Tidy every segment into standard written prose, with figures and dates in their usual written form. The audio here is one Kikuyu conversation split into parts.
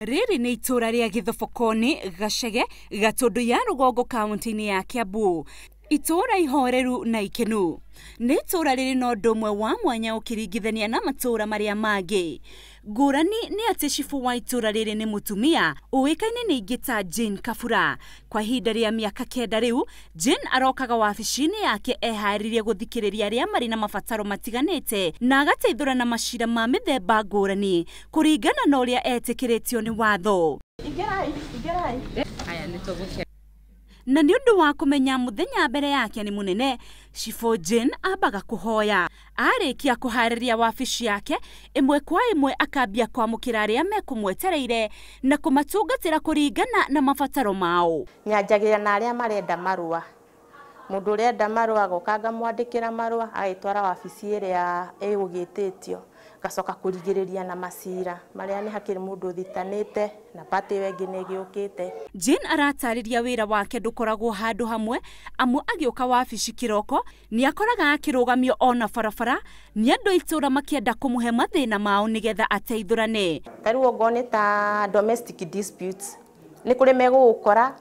Rĩrĩ nĩ itũũra rĩa Gĩthobokoni, Gacege, Gatũndũ ya Rũgongo kaunti-inĩ ya Kiambu. Itũũra ihoreru na ikenu. Nĩ itũũra rĩrĩ na ũndũ ũmwe wa mwanya ũkĩringithania na matũũra marĩa mangĩ. Ngũrani nĩ atĩ cibũ wa itũũra rĩrĩ nĩ mũtumia ũĩkaine nĩ ingĩ ta Jane Kabura. Kwa ihinda rĩa mĩaka 9 rĩu, Jane arokaga wabici-inĩ yake eharĩirie gũthikĩrĩria arĩa marĩ na mabataro matiganĩte na agateithũra na macira ma mĩthemba ngũrani kũringana na ũrĩa etĩkĩrĩtio nĩ watho. Ingirai, ingirai. Haya, nĩ tũgũke. Na nĩ ũndũ wa kũmenya mũthenya mbere yake nĩ mũnene, Cibũ Jane ambaga kũhoya. Arĩkia kũharĩria wabici yake ĩmwe kwa ĩmwe akambia kwamũkĩra arĩa mekũmwetereire na kũmatungatĩra kũringana na mabataro mao. Nyanjagĩra na arĩa marenda marũa. Mũndũ ũrenda marũa agoka ngamwandĩkĩra marũa agĩtwara wabici ĩrĩa ĩgũgĩtĩtio. Ngacoka kũrigĩrĩria na macira marĩa nĩ hakĩrĩ mũndũ ũthitanĩte na party ĩyo ĩngĩ nĩ ĩgĩũkĩte. Jane aratarĩria wĩra wake ndũkoragwo handũ hamwe, amu agĩũka wabici kĩroko nĩ akoraga akĩrũgamio ona barabara nĩ andũ a itũũra makĩenda kũmũhe mathĩna mao nĩgetha ateithũrane. Ta rĩu okorwo nĩ ta domestic disputes, nĩ kũrĩ megũgũkora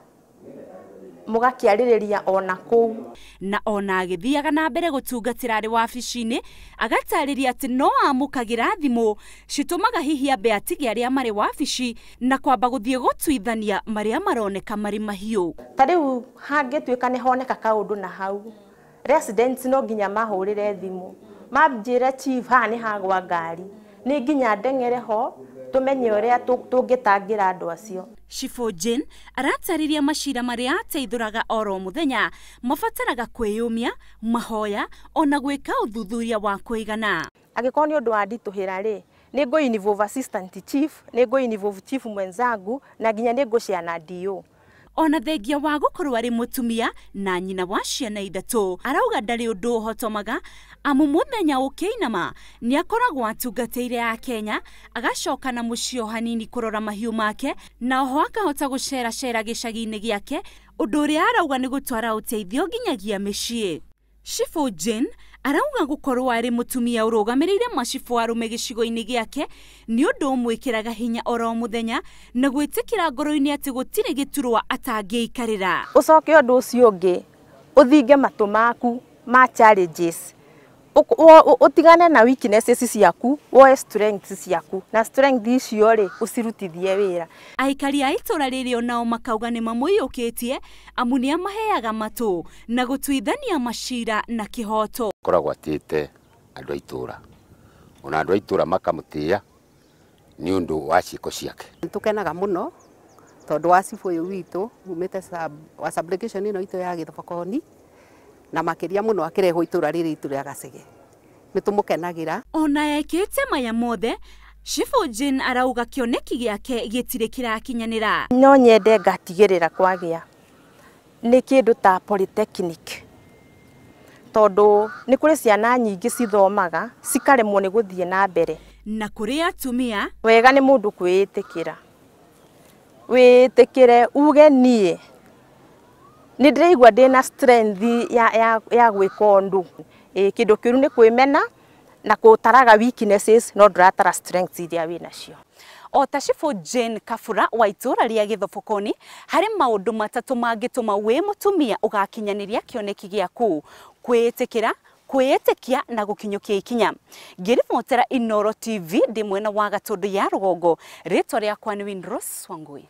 mũgakĩarĩrĩria ona kũu. Na ona agĩthiaga na mbere gũtungatĩra arĩ wabici-inĩ, agatarĩria atĩ no amũkagĩra thimũ citũmaga hihi ambe atige arĩa marĩ wabici na kwamba gũthiĩ gũtuithania marĩa maroneka marĩ mahiũ. Ta rĩu hangĩtuĩka nĩ honeka kaũndũ na hau, residents no nginya mahũrĩre thimũ manjĩre chief haha nĩ hagwa ngari, nĩ nginya ndeng'ere ho tũmenye ũrĩa tũngĩtangĩra andũ acio. Cibũ Jane aratarĩria macira marĩa ateithũraga oro mũthenya mabataraga kwĩyũmia, mahoya ona gwĩka ũthuthuria wa kũigana. Angĩkorwo nĩ ũndũ wa nditũhĩra rĩ, nĩ ngũ involve assistant chief, nĩ ngũ involve chief mwenzangu na nginya nĩ ngũshare na DO. Ona thengia wa gũkorwo arĩ mũtumia na nyina wa ciana 3, arauga ndarĩ ũndũ ũhotomaga amu mũthenya ũkĩinama nĩ akoragwo atungatĩire a Kenya, agacoka na mũciĩ o hanini kũrora mahiũ make na oho akahota gũceracera gĩcagi-inĩ gĩake, ũndũ ũrĩa arauga nĩ gũtwara ũteithio nginyagia mĩciĩ. Cibũ Jane arauga gũkorwo arĩ mũtumia ũrũgamĩrĩire macibũ arũme gĩcigo-inĩ gĩake nĩ ũndũ ũmwĩkĩraga hinya oro mũthenya na gwĩtĩkĩra ngoro-inĩ atĩ gũtirĩ gĩturwa atangĩikarĩra. Ũcoke ũndũ ũcio ũngĩ, ũthinge matũ maku ma challenges. Ũtigane na weaknesses ciaku, woe strengths ciaku, na strength icio rĩ, ũcirutithie wĩra. Aikari a itũũra rĩrĩ onao makauga nĩ mamũiyũkĩtie amu nĩ amaheaga matũ na gũtuithania macira na kĩhoto. Akoragwo atĩĩte andũ a itũũra, ona andũ a itũũra makamũtĩĩa nĩ ũndũ wa ciĩko ciake. Nĩ tũkenaga mũno tondũ wa cibũ ũyũ witũ umĩte wa sub-location ĩno itũ ya Gĩthobokoni, na makĩria mũno akĩrehwo itũũra rĩrĩ itũ rĩa Gacege. Nĩ tũmũkenagĩra. Ona ekĩte maya mothe, Cibũ Jane arauga kĩoneki gĩake gĩtirĩ kĩrakinyanĩra. No nyende ngatigĩrĩra kwagĩa nĩ kĩndũ ta polytechnic, tondũ nĩ kũrĩ ciana nyingĩ cithomaga cikaremwo nĩ gũthiĩ na mbere. Na kũrĩ atumia, wega nĩ mũndũ kwĩĩtĩkĩra, wĩĩtĩkĩre uge niĩ nĩ ndĩraigua ndĩna strength ya gwĩka ũndũ. Kĩndũ kĩũru nĩ kwĩmena na gũtaraga weaknesses, no ndũratara strengths iria wĩnacio. O ta Cibũ Jane Kabura wa itũũra rĩa Gĩthobokoni, harĩ maũndũ matatũ mangĩtũma wĩ mũtumia ũgakinyanĩria kĩoneki gĩaku: kwĩĩtĩkĩra, kwĩĩtĩkia na gũkinyũkia ikinya. Ngĩribotera Inooro TV ndĩ mwena wa Gatũndũ ya Rũgongo, rĩtwa rĩakwa nĩ Winrose Wangui.